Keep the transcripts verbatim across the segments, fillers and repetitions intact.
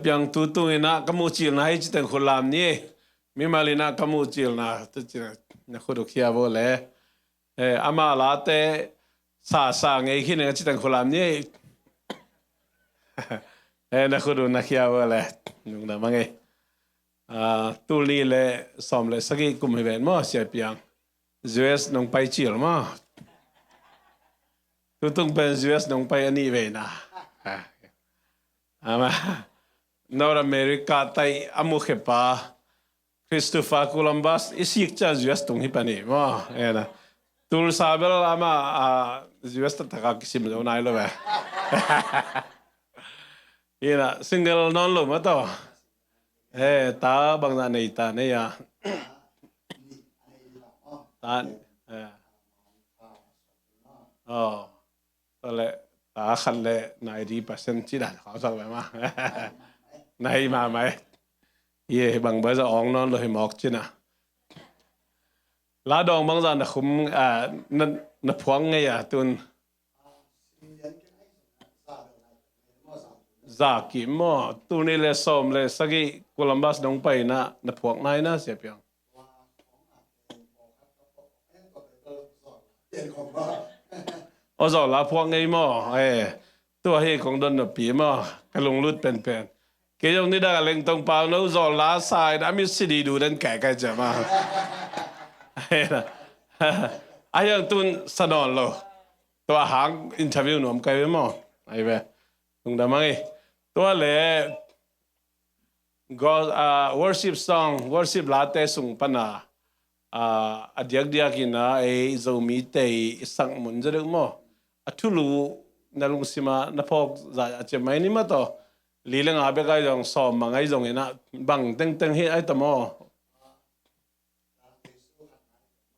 Piang tu tung in ah ka muh cilna hi ci teng khut lam ni. Mimal in ah ka muh cilna tu ci na khut uh khia vo le. Eh, ama late sa sa ngei khin a ci teng khut lam ni. Eh, na khut uh na khia vo le. Nung na ma ngei. Ah, tul nih le sawm le sagih kum hi ven maw, Sia Piang? U S nong pai cil maw? Tutung pen U S nong pai a nih ve na. Ah. Ama, North America tai a mukhepa Christopher Columbus i sik ciang U S tung hi pa ni maw? Eh, na. Tulsa bel ama, ah, U S taktak a kisim zo nai lo ve. Hi na, single nawn lo ma taw. Eh, ta bangzah nei ta nei a. Ta, eh. Oh. Tua le, ta khat le ninety percent ci dan khawng sak ve ma. Na hi ma mai. Ye, bang bai za ong nawn lo hi mawk ci na. La dawng bangzah na khum, ah, na, na phuak ngei a tun. Za kim maw, tul nih le sawm le sagih Columbus nong pai na, na phuak nai na, Sia Piang. Aw, zaw la phuak ngei maw? Eh, tua hi kong don napi maw? Ka lunglut penpen. Kei zong ni dak a lengtong pau no zaw la sa in a mit si di du den kai kai cia maw? Eh, na. A hiang tun sa nawn lo. Tua hang interview nuam kai ve maw? Ai ve. Lungdam hang i. Tua le go-, ah, worship song, worship late sung pana, ah, a diakdiak ina ei Zomite i sak mun za deuh maw? A thulu na lungsima na phawk za a ciam mai ni ma taw. Li le nga bek ai zong sawm mang ai zong ina bang tengteng hi ai ta maw?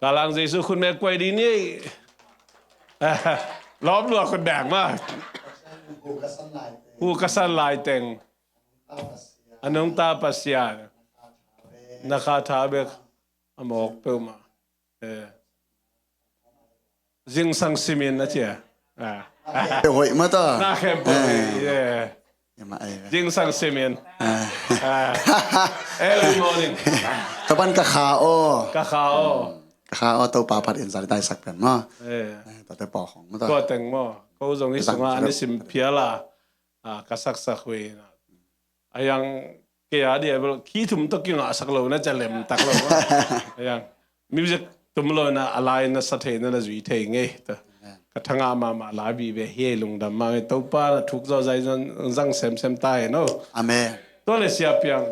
Kalang Jesu khut mek kuai di ni. Lawp lua khut bek ma. Hu ka san lai teng. A nungta Pasian. Na kha tha bek. A mawk peuhmah. Eh. Zingsang simin a cia. Ah. Hoih mata. Na khempeuh. Eh. Eh. Ema ai ve. Zingsang simin. Ah. Ah. Early morning. Tapan ka kha aw. Ka kha aw. Ka kha aw, Topa phat in zari tai sak pen maw. Eh. Eh, tate pawh khong mata. Tua teng maw. Ko zong i sunga ani sim phiala. Ah, ka saksak hui na. A yang kei a dia bel khi thum tawh kingahsak lo na ca lem tak lo. A yang music tum lo na a lai na sa thei na na zui thei ngei ta. Amen. Ka thanga mahmah la bi ve hi lungdam mah ngei Topa na thuk zawh zai zang, zang semsem ta he no. Amen. Tua le Sia Piang.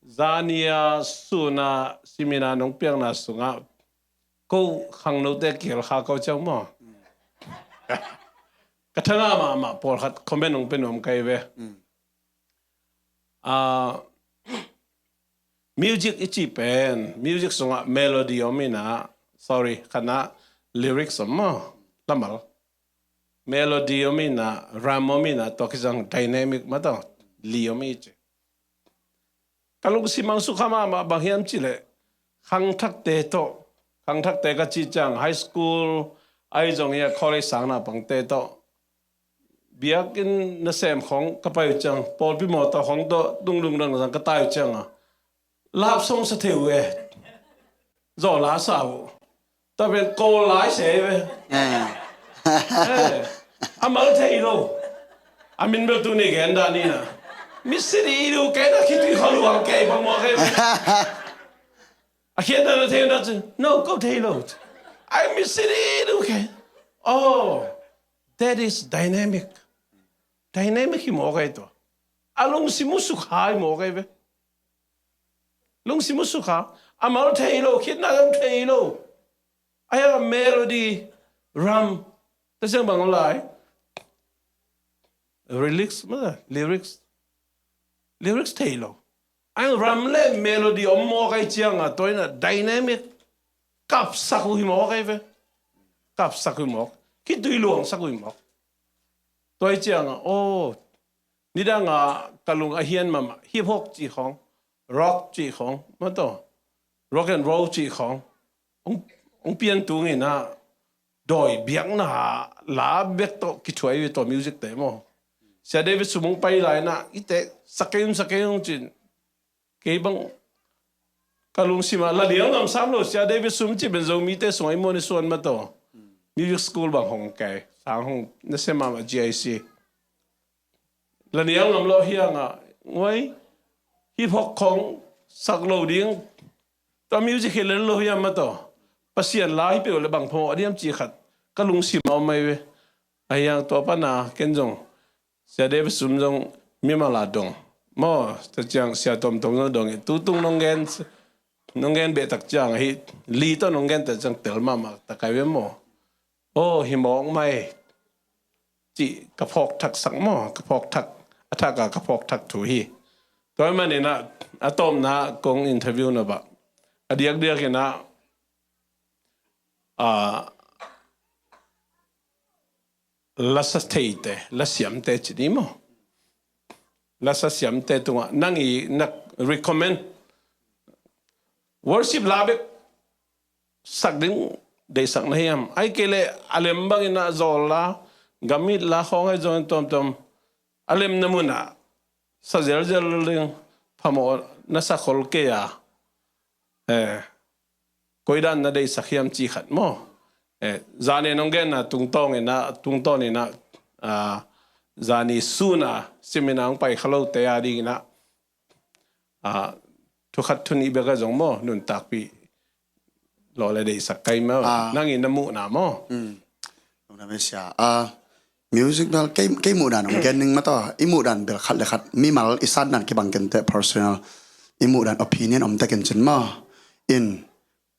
Zania suna simina nong piakna sungah ko khangnote kial kha ko ciau maw? Ka thanga mahmah pawlkhat comment nong pe nuam kai ve. Mm. Ah, music i cih pen, music sungah melody om ina, sorry, khatna lyrics om maw, lamal. Melody om ina, rhythm om ina, tua kizang dynamic ma taw, li om i ci. Ka lungsim ang sukha mahmah bang hiam cih leh, khangthakte tawh, khangthakte ka cih ciang, high school, ai zong ia college sang na pangte tawh. Biakinn nasem khawng ka pai uh ciang, pawlpi mawtaw khawng tawh, dungdung dangdang ka tai uh ciang a. Love song sa thei uh e. Zaw la sa uh. Tua pen kawl lai se ve. Eh. Eh. A mal thei lo. A min bel tu ni gen dan ni na. Mi si di lu ke na khit ki khaw luang ke bang maw ke. A khiat na thei na ci. No, ko thei lo. Ai mi si di lu ke. Oh. That is dynamic. Dynamic hi mawk ai tua. A lungsim uh sukha hi mawk ai ve. Lungsim uh sukha. A mal thei lo, khitna zong thei lo. Ai a melody, ram. Tasiang bang lai. Lyrics, ma, lyrics. Lyrics thei lo. Ang ram le melody om mawk ai ciang a, tua ina dynamic. Kapsak uh hi mawk ai ve. Kapsak uh hi mawk. Khitui luangsak uh hi mawk. Tua ai ciang a, oh, nidang a ka lung a hian mahmah, hip hop cih khawng, rock cih khawng, ma taw, rock and roll cih khawng, ong, ong pian tung ina, dawi biakna la bek tawh kithuai ui tawh music te maw. Sia David Sum hong pai lai-in ah, i teh, sa kei un, sa kei un cin. Kei bang ka lungsim ah la liang ngam sam lo, Sia David Sum cih pen Zomite sungah i muan i suan mah tawh. Music school bang hong kei, sang hong na sem mahmah, G I C. La nial ngam lo hiang ah, nguai, hip hop khong sak lo ding, tua music hi lel lo hiam mah tawh, Pasian la hi peuh le bang phamawh diam cih khat ka lungsim a om mai ve. A hiang tua pan a ken zong Sia David Sum zong mimal a dong maw, tua ciang Sia Tom Tom zong dong e, tutung nong gen, nong gen beh tak ciang ahi, li tawh nong gen tak ciang tel mahmah tak ai ve maw. Aw, hi mawk mai cih ka phawk thak sak maw, ka phawk thak, a thak a ka phawk thak thu hi. Tua ahih manin ah, a tawpna kong interview na bah, a diakdiak in ah, ah, lasa theite, lasiamte ci ni maw. Lasa siamte tungah nang i na recommend worship la bek sak ding deihsak na hiam? Ai kei leh a lem bangin ah zawl la, gamit la khawng ai zong tuamtuam a lemna munah sa zelzel ding phamawh na sa khol kei a, eh, koidan na deihsak hiam cih khat maw. Eh, zani nong genna tungtawn in ah, tungtawn in ah, ah, zani sun a seminar hong pai kha lote a dingin ah, ah, thu khat thu nih bek a zong maw, nuntakpih lawh le deihsak kai maw. Ah. Nang in na muhna maw. Mm. Lungdam e sia. Ah, music bel kei, kei muhdan hong gen ning mah tawh. I muhdan bel khat le khat, mimal i sandan kibang kenteh, personal. I muhdan opinion om tek in cin maw. In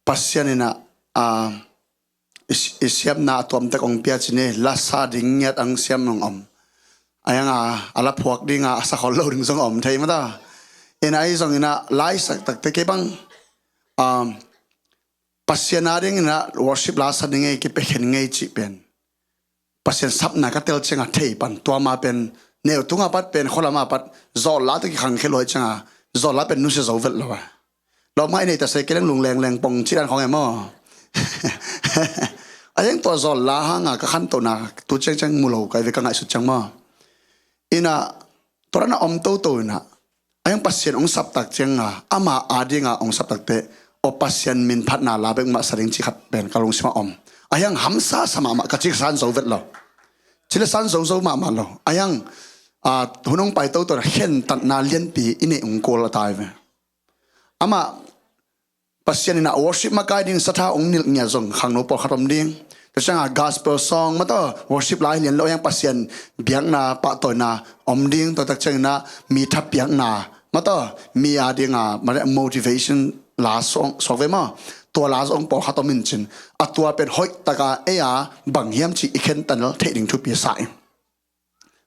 Pasian in ah, ah, i, i siamna a tuamtek hong pia cin e, lasa ding ngiat ang siam hong om. A hiang a, a la phuak ding a, a sa khol lo ding zong om thei mah ta. In ah ahi zongin ah, la i sak takte kei bang, um, Pasian a dingin ah worship la sa ding ei, kipia khen ngei cih pen Pasian sapna ka tel ciang a thei pan, tua ma pen neu tung a pat pen, khua lam a pat, zawl la tawh kikhang khia luai ciang a, zawl la pen nusia zo vet lo a. Lo mah i nei ta se kei leng lung lengleng pong cih dan khawng e maw. A hiang tua zawl la hang a ka khantohna tu ciangciang mu lo ka hi ve, ka ngaihsut ciang maw. In ah, tua dan a om toto in ah, a hiang Pasian hong sap tak ciang a, ama a ding a hong sap takte, aw Pasian min phatna la bek mah sa ding cih khat pen ka lungsim ah om. A hiang hamsa sa mahmah ka cih ka san zo vet lo. Cih le san zozo mahmah lo. A hiang, ah, hun hong pai toto in ah khentatna lianpi i neih hong kul a tai ve. Amah Pasian in ah worship makai ding satha hong nilh ngiat zong khangno pawlkhat om ding. Tua ciang a gospel song mah tawh worship la hi lian lo, a hiang Pasian biakna pahtawina om ding. Tua tak ciangin ah mi thapiakna mah tawh, mi a ding a, mah le motivation la song, suak ve maw. Tua la zong pawlkhat om in cin. A tua pen hoih tak a ei a bang hiam cih i khentat theih ding thupi sa ing.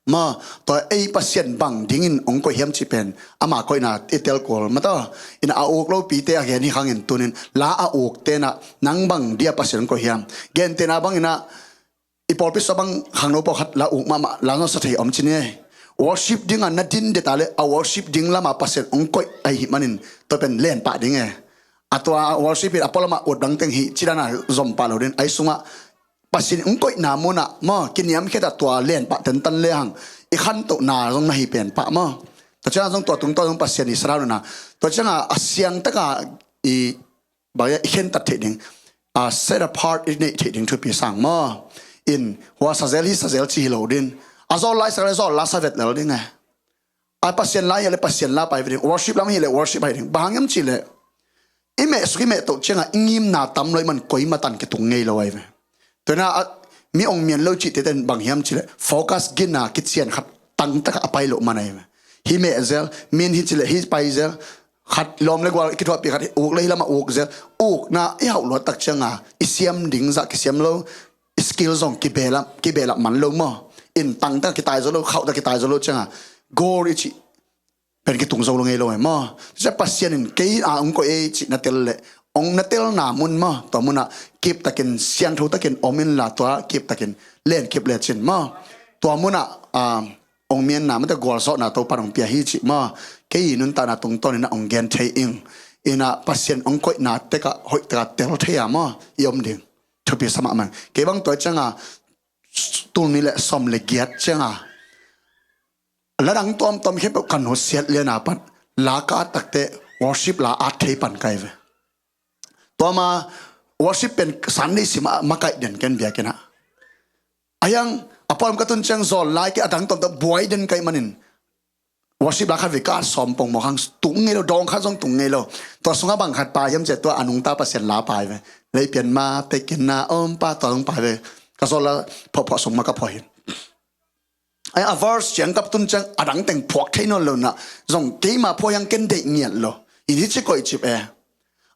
Maw, tua ei Pasian bang dingin hong koih hiam cih pen ama koihna i tel kul mah tawh. In ah a uk lopite a gen hi khangin tunin la a ukte in ah nang bang dia Pasian hong koih hiam? Gentehna bangin ah i pawlpi sung bang khangno pawlkhat la uk mahmah, la zong sa thei om cin e. Worship ding a na din deta le a worship ding lam a Pasian hong koih ahih manin tua pen len pah ding e. A tua worship in a pualam a ut dang teng hi cih dan a zom pah lo ding, ahi sungah Pasian hong koihna munah maw, kiniamkhiat a tua len pah tentan le hang i khantohna zong na hi pen pah maw. Tua ciangah zong tua tungtawn zong Pasian i sathau nuna, tua ciangah a siangtaka i, bang hiam, i khentat theih ding, a set apart i neih theih ding thupi sang maw. In hua sa zel hi sa zel ci hi lo ding. A zawl lai sak le zawl la sa vet lel ding e. A Pasian la hi le Pasian la pai ve ding, worship lam hi le worship pai ding. Bang hang hiam cih leh i mehsuk i mehtoh ciangah i ngimna tam lo ahih man koima tan kitung ngei lo ahi ve. Tua na a, mi ong mian lo cihte ten bang hiam cih leh focus gina kician khat tangtak a pai loh man ahi ve. Hih meh zel, min hi cih leh hih pai zel, khat lawm le gual kithuahpih khat uk le hih lamah uk zel, ukna i hauh luat tak ciangah i siam ding zah kisiam lo, skill zong kibehlap, kibehlap man lo maw. In tangtak kitai zo lo, khauhtak kitai zo lo ciangah goal i cih pen kitung zo lo ngei lo e maw. Tua ciah Pasian in kei a hong koih ei cih na tel leh, hong na telna mun maw, tua munah kiptakin, siangthotakin om inla, tua kiptakin lenkip lecin maw. Tua munah, ah, hong mianna mate gualzawhna Topan hong pia hi cih maw. Kei nuntakna tungtawnin ah hong gen thei ing. Inah Pasian hong koihna tekah hoih tekah tel thei a maw i om ding. Thupi sa mahmah. Kei bang tua ciangah tul nih le sawm le giat ciangah Ladang tuamtuam khempeuh ka nusiat liana pat la ka at takte worship la at thei pan kai ve. Tuama worship pen Sunday sim a makaih den ken biakinn ah. Ayang a pualam ka tun ciang zawl lai ke adang tuamtuam buai den kai manin worship la khat ve ka sawm pong mawk hang tung ngei lo, dawng khat zong tung ngei lo. Tua sungah bang khat pai hiam ciah tua a nungta Pasian la pai ve. Lei pian ma pekin na om pa tua zong pai ve. Ka zawl la phuahphuah sung ma ka phuah hin. Ai a verse ciang kap tun ciang adang teng phuak thei nawn lo na zong keima phuak hiang ken deih ngiat lo. In hi ci koih cip e.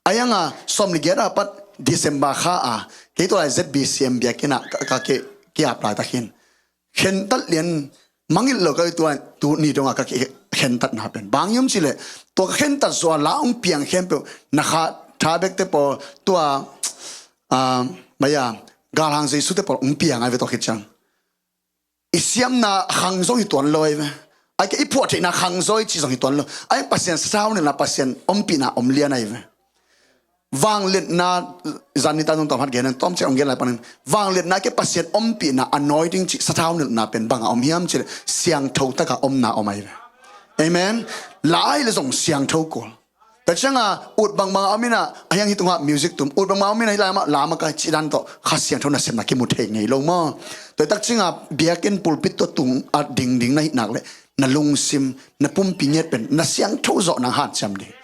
Ayang a sawm le giat a pat December kha a kei tua lai Z B C M biakinn ah ka, ka ke, ke ap lai tak hin. Khentat lian mangngilh lo ka tua tu ni dong a ka ke, khentat na pen. Bang yum ci le tua ka khentat zua la ong piang khempeuh na kha tha bek te pawl tua, ah, maya, galhang Jesu te pawl ong piang ai ve tua khit ciang. I siamna khang zong hi tuan lo ai ve. Ai ke i phuah theihna khang zaw i ci zong hi tuan lo. Ai Pasian sathau nilhna Pasian ompihna om lian ai ve. Vangliatna zan ni ta zong tawm hat gen an tawm ciah ong gen lai panin. Vangliatna ke Pasian ompihna anointing ci sathau nilhna pen banga om hiam ci le siangtho taka omna om ai ve. Amen. La ai le zong siangtho kul. Tua cianga ut bangbang a om ina a hiang hi tunga music tum ut bangbang a om ina hi lai mah la mah ka cih dan tawh Kha Siangtho nasepna kimu thei ngei lo maw? Tua tak cianga biakinn pulpit tua tung a dingding na hih nak leh na lungsim na pumpi ngiat pen na siangtho zawh nang hanciam ding.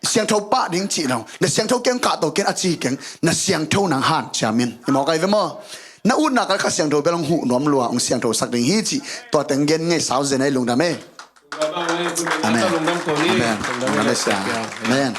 Siangtho pah ding cih lo na siangtho keng kahto ken a ci keng na siangtho nang hanciam in i mawk ai ve maw? Na utna kal Kha Siangtho bel hong huh nuam lua hong siangtho sak ding hi cih tua teng gen ngei sau zen ai lungdam e. Amen. Amen. Amen.